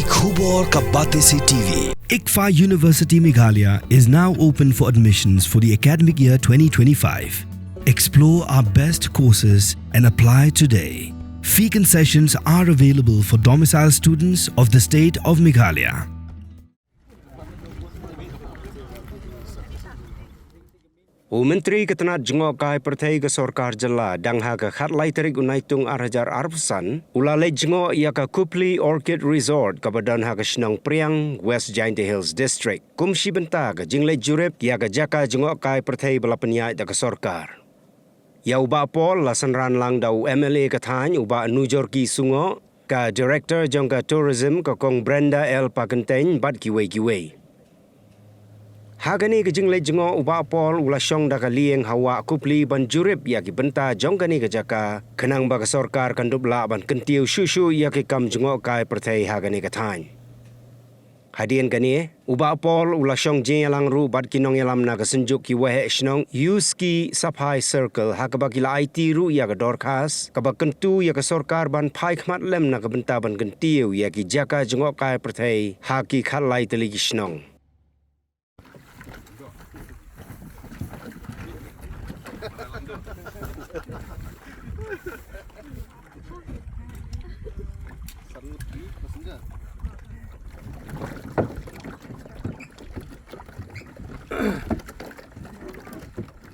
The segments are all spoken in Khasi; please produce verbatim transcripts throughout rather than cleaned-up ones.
Khubor ka Batesi T V. ICFAI University Meghalaya is now open for admissions for the academic year twenty twenty-five. Explore our best courses and apply today. Fee concessions are available for domicile students of the state of Meghalaya. U Myntri ka tnad jngohkai pyrthei ka sorkar jylla, dang ha ka khatlai tarik u Naitung ar hajar arphew san, u la leit jngoh ïa ka Kupli Orchid Resort kaba don ha ka shnong Priang, West Jaintia Hills District, kum shi bynta ka jingleit jurip ïa ka jaka jngohkai pyrthei ba la pynïaid da ka sorkar. Ïa u Bah Paul la synran lang da u M L A ka thaiñ, u Bah Nujorki Sungoh, ka Director jong ka Tourism, ka Kong Brenda L Pakyntein, bad kiwei kiwei. Ha kane ka jingleit jngoh, u Bah Paul u la shong da ka lieng ha Wah Kupli ban jurip ïa ki bynta jong kane ka jaka, khnang ba ka sorkar kan dup lah ban kyntiew shuh shuh ïa ki kam jngohkai pyrthei ha kane ka thaiñ. Hadien kane, u Bah Paul u la shong jingïalang ruh bad ki nongïalam na ka Synjuk ki Waheh Shnong, Yuski Saphai Circle, ha kaba ki la aiti ruh ïa ka dorkhas kaba kyntu ïa ka sorkar ban phai khmat lem na ka bynta ban kyntiew ïa ki jaka jngohkai pyrthei ha ki khatlai tylli ki shnong.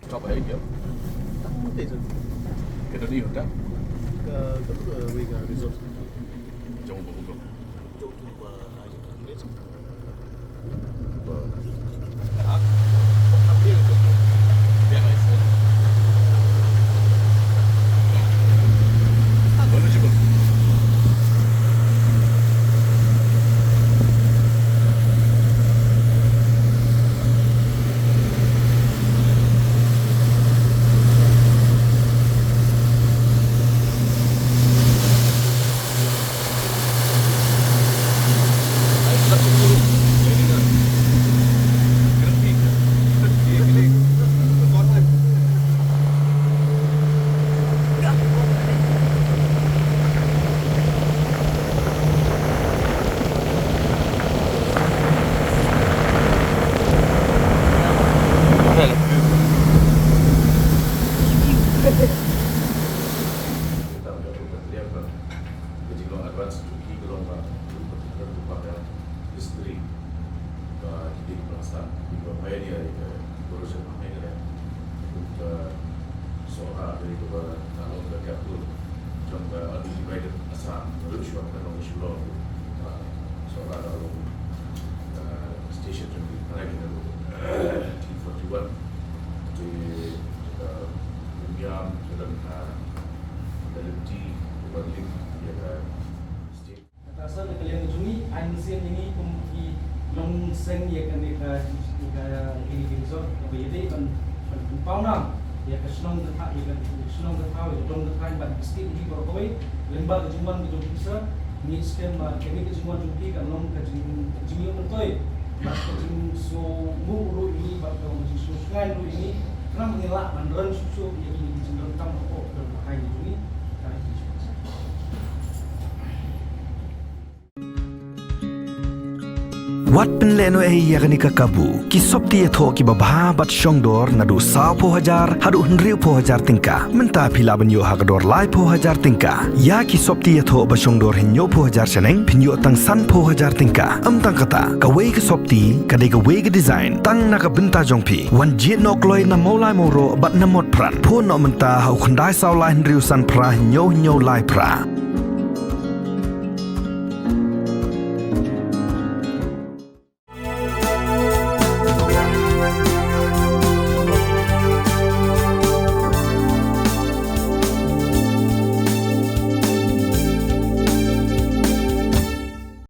Kau baik ya? Betul, sir. Kita ni hotel? Ke, ke, ke, ke resort. Jauh berhubung. Jauh tu, uh, Ka jinglong advance to ki ka long ba ka history ba ki dei ki nongsan, ki ba pioneer ïa ka tourism ha Meghalaya. Ka Sohra ka dei kaba ka long ka capital jong ka undivided Assam. Ruh shuwa ka long ka shu long ka Sohra ka long ka station jong ki, hynrei ka long nineteen forty-one. Te ka Umiam ka long ka ka lynti kaba link ïa ka state. Kata sa na ka liang jong ngi, ai mynsiem ïa ngi kum ki nongseng ïa kane ka, ïa ka, ïa kane ka resort kaba ïadei ban, ban pynpaw nam ïa ka shnong ka thaw, ïa ka shnong ka thaw, ïa ka dong ka thaiñ bad ka state jong ngi baroh kawei. Lyngba ka jingwan ka jong phi sir, ngi skhem ba kane ka jingwan jong phi kan long ka jing, ka jingïoh myntoi bad ka jingsngewnguh ruh ïa ngi bad ka long ka jingsngew shngaiñ ruh ïa ngi. Khnang ba ngin lah ban rung shuh shuh ïa kine ki jingdonkam hapoh ka dong ka thaiñ jong ngi. Thank you. Wat pynlehnohei ïa kane ka kabu, ki sopti ïathoh kiba bha bad shongdor naduh sawphew hajar haduh hynriewphew hajar tyngka. Mynta phi lah ban ïoh ha ka dor laiphew hajar tyngka. Ïa ki sopti ïathoh ba shongdor hynñiewphew hajar shaneng phin ïoh tang sanphew hajar tyngka. Ym tang kata, kawei ka sopti ka dei kawei ka design tang na ka bynta jong phi. Wan jied noh kloi na Mawlai Mawroh bad na Motphran. Phone noh mynta ha u khyndai saw lai hynriew san phra hynñiew hynñiew lai phra.